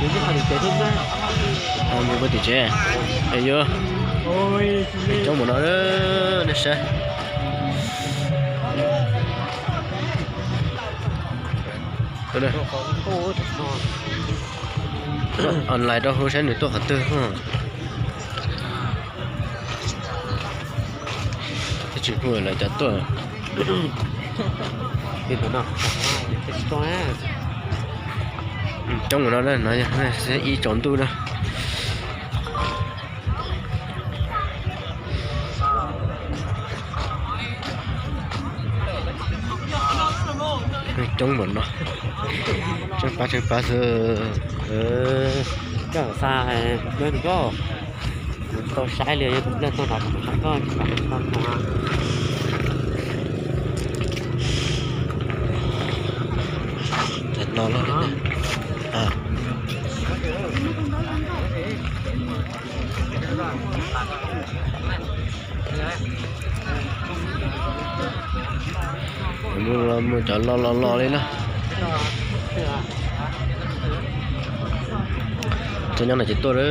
Mus puag tim tsev, yuav coob mus no nej saib. Online rau hu saib nws tuaj qhov twg. Tsis hu lawv cov tuaj. Coob mus no, no ib tsaus ntuj na. Coob npaum no, tsheej pab tsheej pab xwb. Koj xa, koj tau saib li, leej tuaj nrog kuv mus saib koj tsis pom tau no. Mus los mus cov los los los li na. Tuaj nyob no ces tuaj lawm.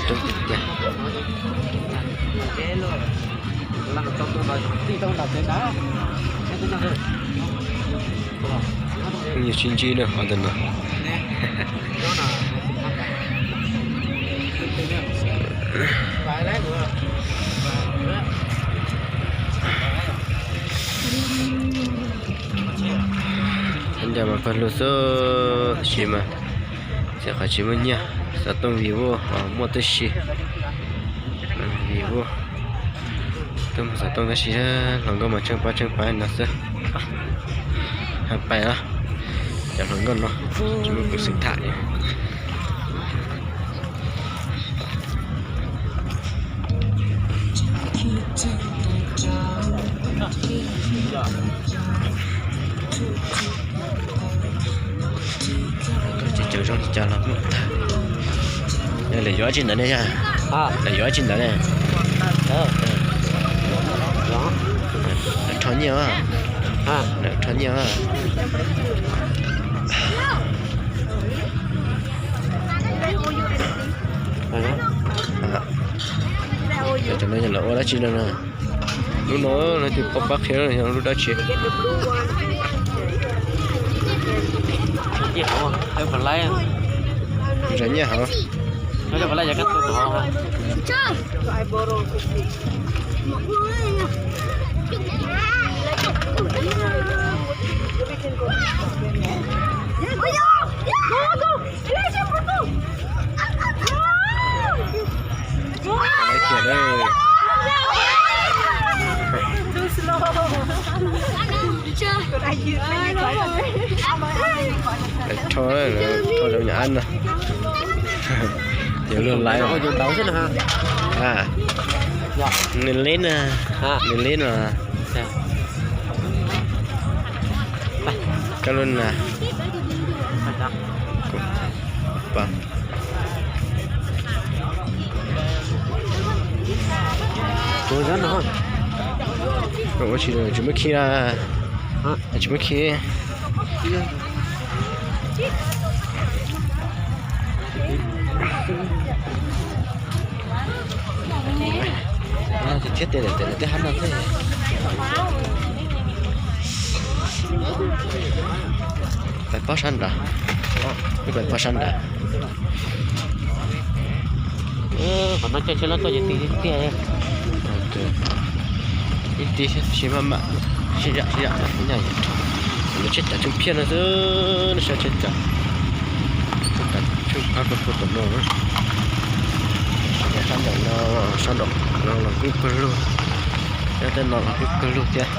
Coob tiag tiag. Pheej yog sib ntsib na qhov ntawm no. Ncaj mas pawg lug xwb, tab sis mas txawm qhov tsis muaj nyiaj, xov tooj Vivo muaj tib si. Vivo, tuaj mus xov tooj tab sis hluas nkauj mas tsheej pab tsheej pab no xwb. Hais pais os, cov hluas nkauj no tsis muaj peev xwm tham li. Ces cov zoo li cas los muaj tag. Lawv yuav dab tsi ntawd ne yog? Lawv yuav dab tsi ntawd ne? Lawv rho nyiaj os. Lawv rho nyiaj os. Cov no yog lawv ua dab tsi no na? Lub no leej twg paub pab qhia yog lub dab tsi? Ntsa nyiaj hov. Laiv kiag na. Lawv rho, lawv rho rau nyuam ab no. Yuav luag laiv. Nws leb na, nws leb no. Koj lub na. Ua tsis, tsis muab khi na. Tsis muab khi. Thiab tes lawm, tes lawm, tej hab no thiab. Pais pob sab nrad, pais pob sab nrad. Qhov no caij tsheb loj tuaj ces ti tiag. Ib ti sis maj mam sib zam sib zam, lawv tsheb cav tsheej phiaj no xwb, nej saib tsheb cav, tsheb cav tsheej phab kawg puag tom no. Sab nraum no, sab nraum no los kuj pawg lug, nyob tej no los kuj pawg lug thiab.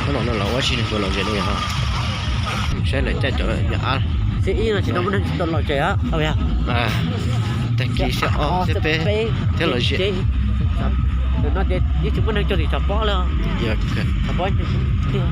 Hnub no no los ua tsis nws puas lom zem li yog? Saib lawv caij cov nyuam ab. Tag kis xiab ob xiab peb thiab lom zem. Tam no ces yeej tsis muaj neeg cog tim tshav pob li. Tshav pob tiag.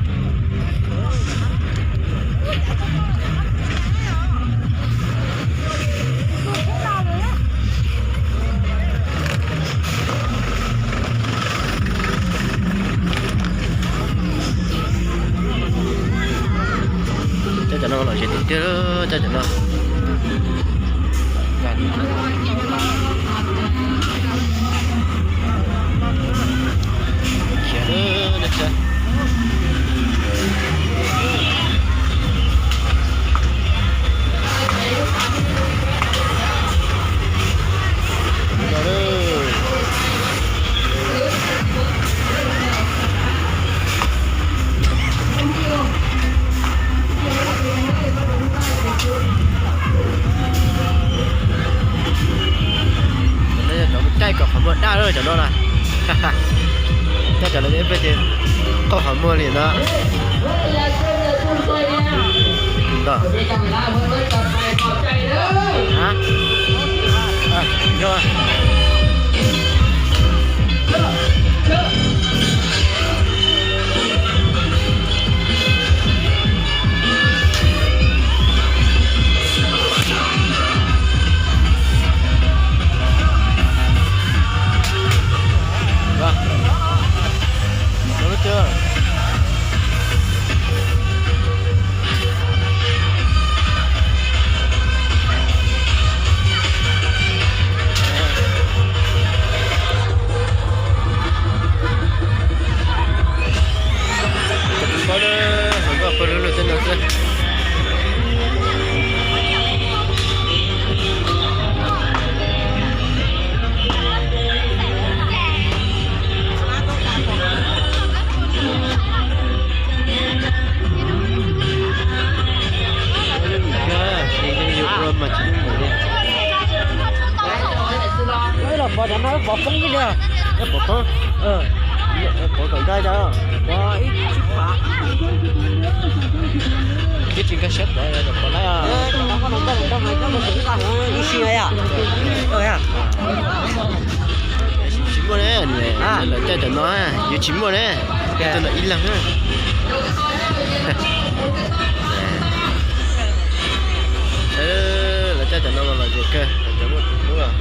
Cov no lom zem tiag tiag, cov no. Khiav lawm. Cov caij kom qhov muag daj lawm cov no na. Caij cov no peb ces qaug qhov muag li no. Los pov cov no, pov poob li. Pov poob, pov kom dai, pov ib tsib phav. Twb tsis nkag siab pov, pov lawm. Ib si yom. Tsis muaj ne, lawv caij cov no yus tsis muaj ne, caij cov no ib leeg. Lawv caij cov no mas lom zem kawg, cov muaj tus hlub.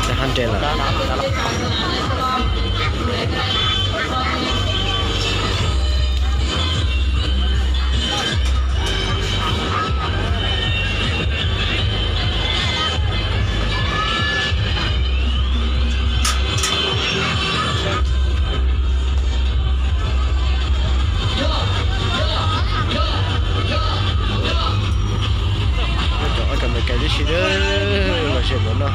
Cov hab nres lawm. Cov ob cov Meskas tib si lom zem ua luaj.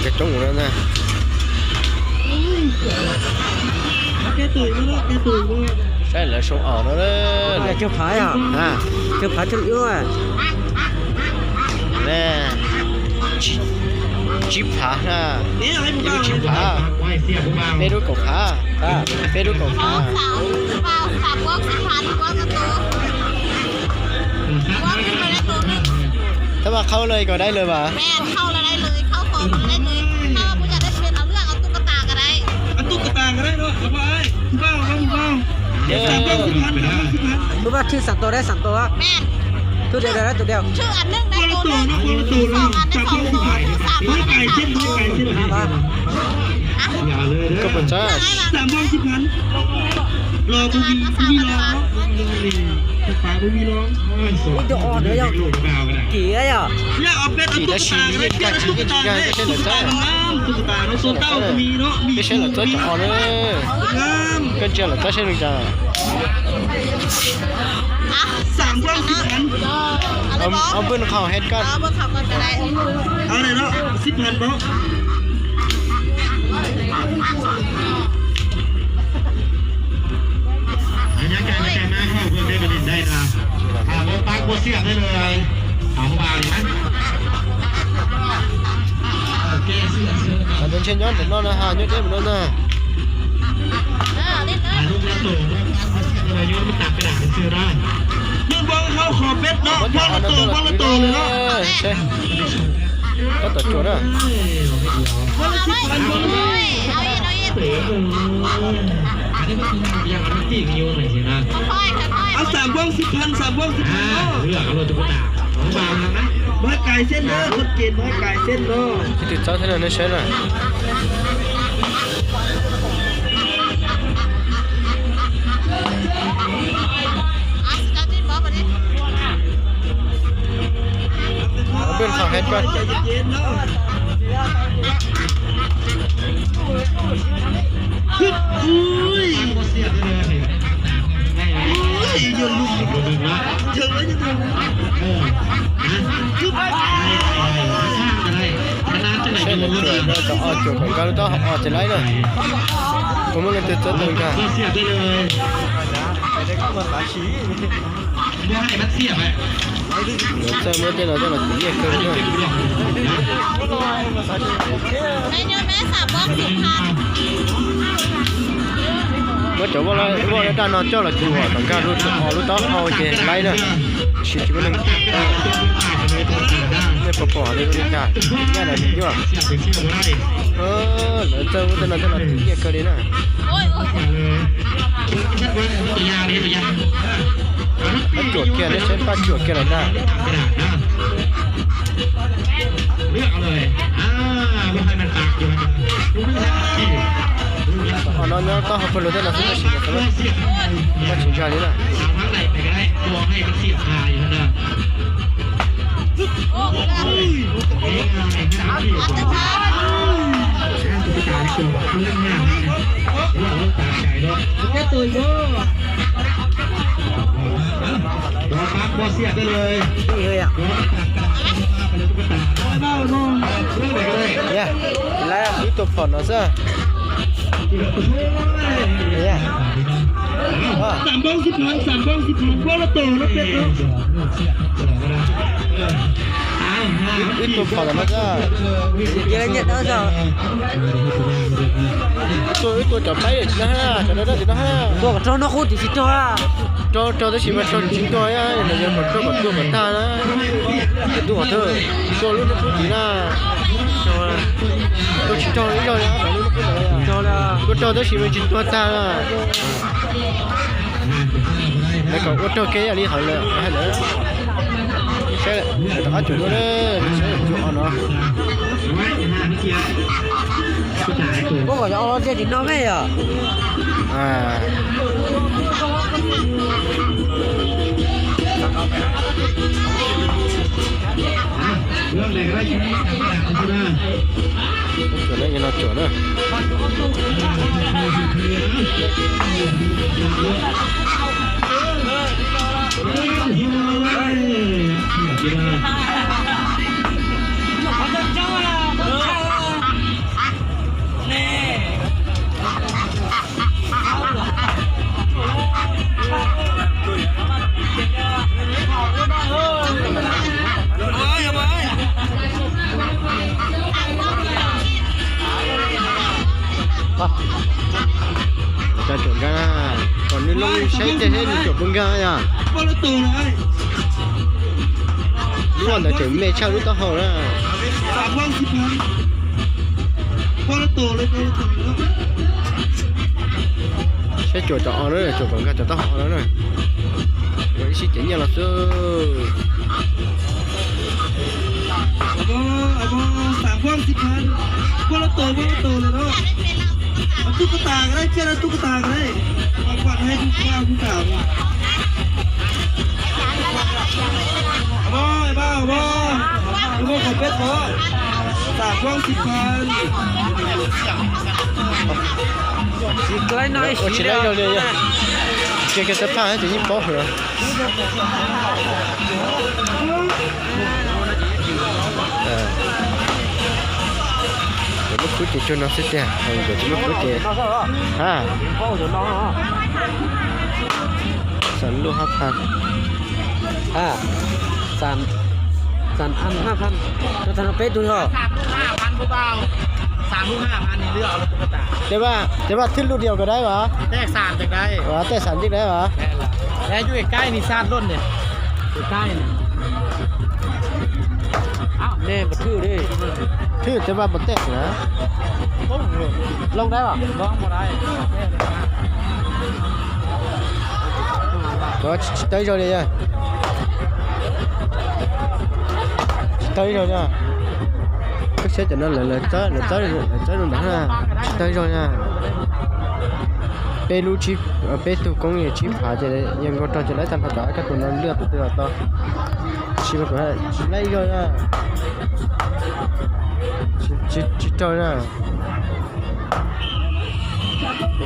Cov coob ua luaj na. Saib lawv sau os no. Tsawg phav yom? Tsawg phav tsawg lub? Tsib phav na. Ib lub tsib phav. Peb lub kaum phav. Peb lub kaum phav. Tab mas khau lawm kom dai lawm mas. Tus vaj thwj xam tau dab xam tau. Thwj dab tus dab. Koj puas txawj? Ib tug os ntawd yog kim yom. Kim tab sis yeej nkag tsis yeej tsis nkag, peb saib lawv txawj. Peb saib lawv txawj cov os na. Koj ntsia lawv txawj saib nws cas. Ob npawg qhov head card. Nhớ cài, cài mic không, quên, quên bật đèn đây là. À, muab pab muab xiam thế này. Hào hùng vào thì nhá. Cov ntshe nyob ntawm no na, nyob deb mus no na. Nws npau hauv qhov peb no, npau lub tus, npau lub tus lawm no. Seb, koj tom tsuas na. Ua xam npau xib phan, xam npau xib phan no. Muab kais xeb na, koj ces muab kais xeb no. Ib tug txawb thiab no nej saib na. Peb qhov hais rau. Seb lawv tsuam no tau ob tsuam kom nkag lub taub hau ces laib na. Kuv muab leej twg txawb tau nkag. Lawv txawj muab tej no coj los tiv nyiaj kawg li na. Muab cov voj daj no coj los tsuam kom nkag lub taub hau ces laib na. Tab sis tsis muaj neeg, nej puas pom li cas, nyaj los nyuaj. Lawv txawj muab tej no coj los tiv nyiaj kawg li na. Pab tsuam kiag, nej saib pab tsuam kiag lawm ntag. Qhov no nyob taub hau pawg lug tej no xwb tab sis mas tsis ntshai li na. Ib tug phom no xwb. Ib tug phom no xwb. Ib tug cov paib tsis noj hab, cov dawb dawb tsis noj hab. Tua kom raug noj qub tim tsis raug. Raug raug tab sis mas raug tsis tuag, los yog kom raug kom tuag kom tag na. Tua lub noj qub tid na. Tua tsis raug ib zaug li, tua raug tab sis mas tsis tuag tag na. Lawv kom ua raug kiag ib yam li hauv lawm hais lawm. Saib lawv rov qab tsuam dua na, saib lawv tsuam o no. Ua kom cov o no cia tsis noj me yom. Tsuam na, no tsuam na. Cov tsuam nkag, kom nws loj saib tej seb nws tsuam puas nkag yom. Lub ntawd tseem me tshaj lub taub hau na. Saib tsuam cov o na, tsuam kom nkag cov taub hau no na. Ua ib sij cev nyiaj los xwb. Ua tsis laib zog li, ces kiag xab phaj ces yeej paub hlo. Cov lub kub ces cuag no xwb tiag, cov tsis muaj kub ces, ha, xam luj hab phan, ha, xam, xam an hab phan, rau tag no peb tug yog. Sàn luôn ha, mà anh đi lựa làตุ๊กตา. Ces Vaj, ces Vaj thwb lub diav kom dai mas. Tej sàn tej dai. Tej sàn tej dai mas. Dai, yu gai ni sàn luôn ni. Yu gai ni. Nej mas thwb li. Thwb ces Vaj mus tej na. Loo dai mas. Loo mus dai. Tsis tawg ib zaug li. Tsis tawg ib zaug li. Koj saib cov no lawv, lawv txawb rau ntawd na. Tsis tawg ib zaug li. Peb lub, peb tug koob yog tsib phav ces yog nkaus rau ces lawv tag nrho cov kab tus no lwaj pem twg los tau. Tsis, tsis laib ib zaug na. Tsis raug na.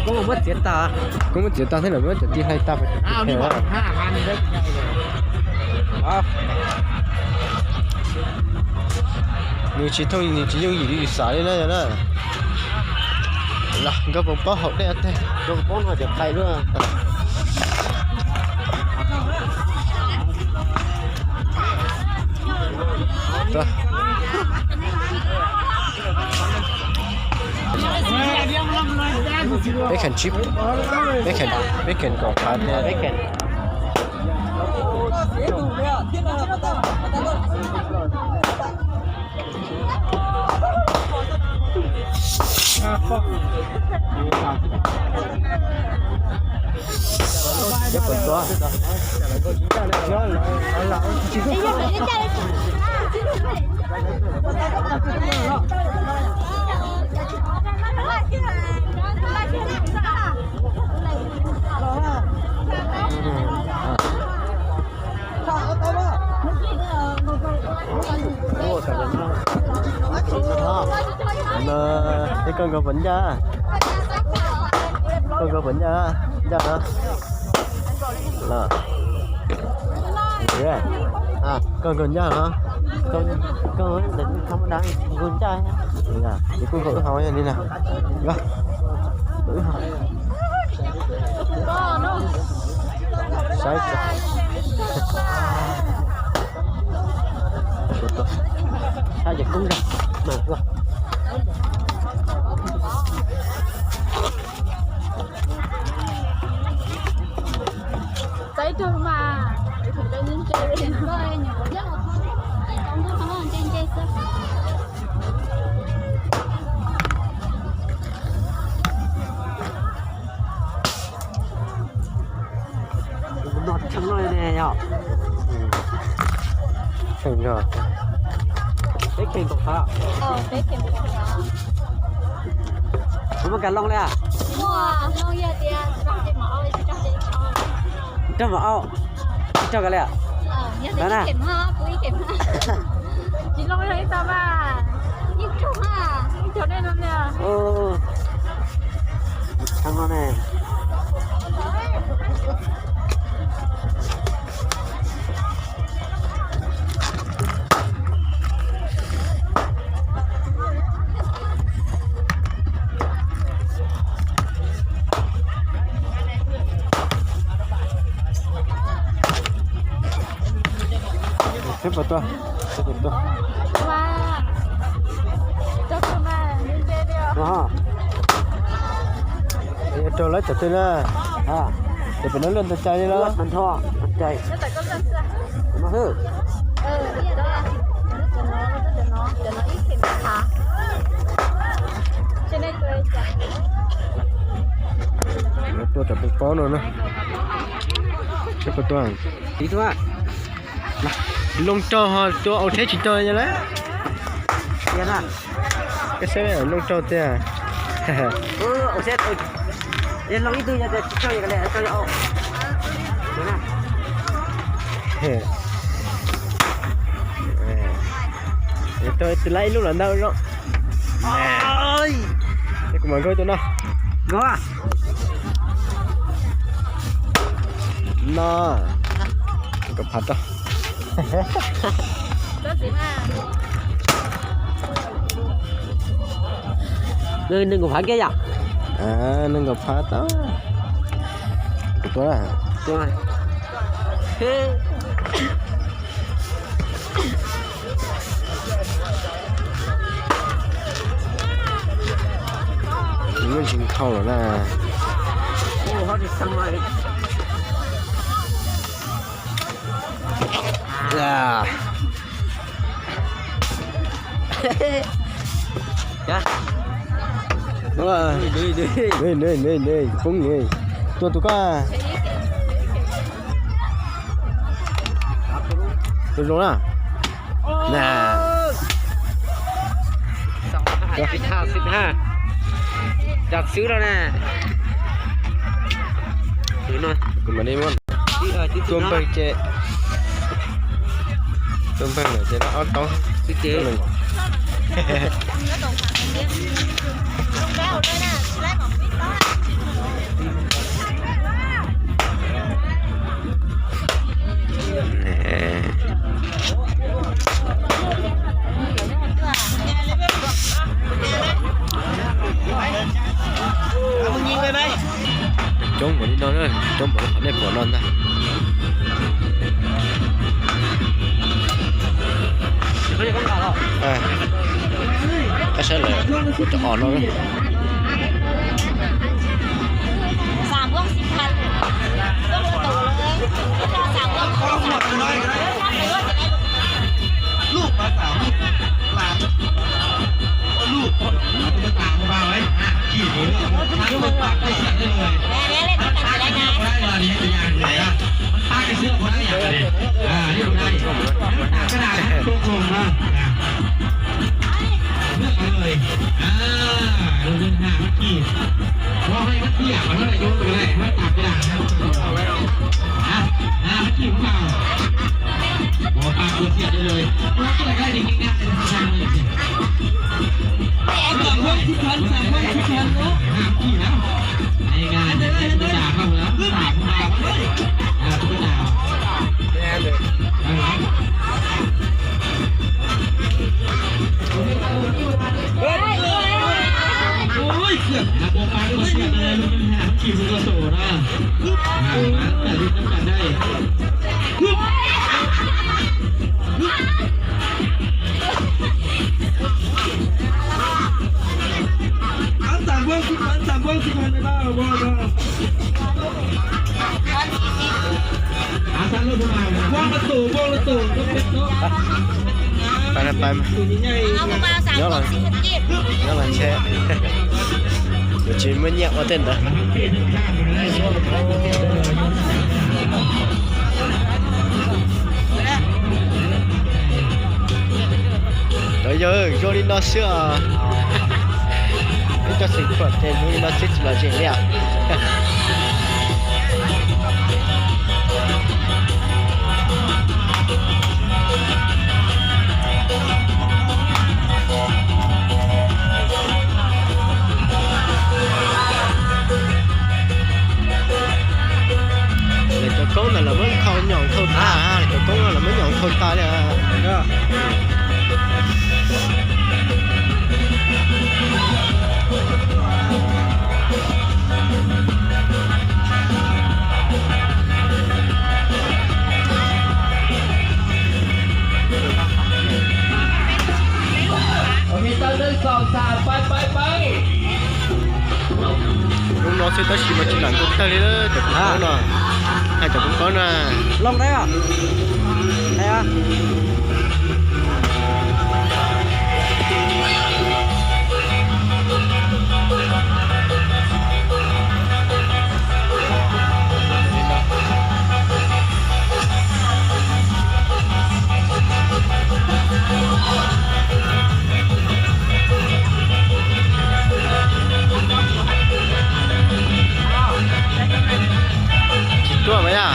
Koob muab txiav tag. Koob muab txiav tag thiab lawm, muab cov tij hlais tag. Nws tsis thooj, nws tsis yooj yim li yus xav li na yog na. Los nkauj Pov Pob haus dej teg. Nkauj Pov Pob no cov qhais luaj. Peb kheem tsib, peb kheem, peb kheem kaum phav tiag. Koj nkaug puas ncaj? Koj nkaug puas ncaj? Ncaj no. Koj nkaug ncaj no. Koj, koj ntawm thab mab dab nkaug ncaj. Ces kuj nkaug wb hauv li na. Saib, saib ces kub nrag mas ua. Txav ib tug mas, ntse ntse, ntse ntse xwb. No tshee no ne yog. Tshee no. Peb kheej kaum phav. Kuv muaj kas loo li. Rau mam au, rau ka li. Tsis loo ib tag mas, ib tug, ib tug dej no. Tshee no ne. Seb puas tuaj, seb puas tuaj. Rau lawv cov twg na. Ces pem no luaj ntau cai li los? Tuaj tom pem paub no na. Seb puas tuaj. Loo raug ho tua au tsheb tsis raug li lawm. Koj saib loo raug tiag. Tus lab ib lub los ntau zoo. Kuv mam nkaug tus no. No, nkawd phav rau. Nees nkaum phav kiag yom? Nees nkaum phav tau. Kuv tuaj. Muaj ntsis nkhaus lawm na. Poob, tua tus koj. Tus zoo na. Cov xwb no na. Kuv mam li muab tua npawg ces, tua npawg lawm ces ob tau xwb ces. Coob npaum li no na, coob npaum li qhov nej pom no ntag. Koj saib lawm, kuv cov os no. Nyob los ntshe yuav tsis muaj nyiaj ua tej ntawd. Cov yawg zoo li no xwb os. Peb cov xeem khuam ces zoo li no xwb tsis lom zem li os. Lawv cov koob ntawd lawv muab nkhaus nyom nkhaus tas, lawv cov koob no lawv muab nyom nkhaus tas li. Hnub no xwb tab sis mas tsis lam ntuj tawg li cov koob no. Hais cov koob koob na. Loo na. Tsis tuaj mas yog.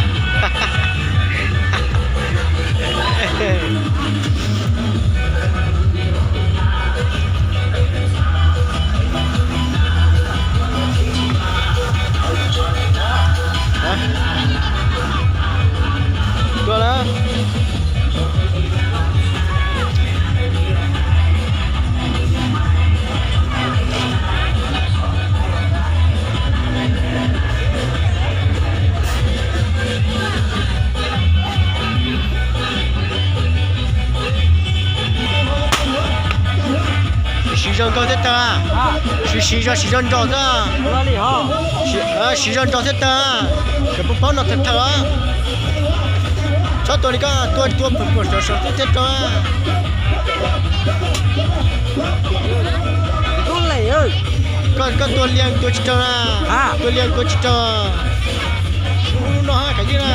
Nkaug thiab tawg. Siv, siv zog, siv zog nrog xwb. Siv zog nrog thiab tawg. Cov pub paub no thawm thawm os. Txhob tua li koj tua, tua pwm pwm saum saum xwb thiaj rau. Koj, koj tua lias tua tsis raug na. Tua lias tua tsis raug. Lub no ha Kav Yeej na.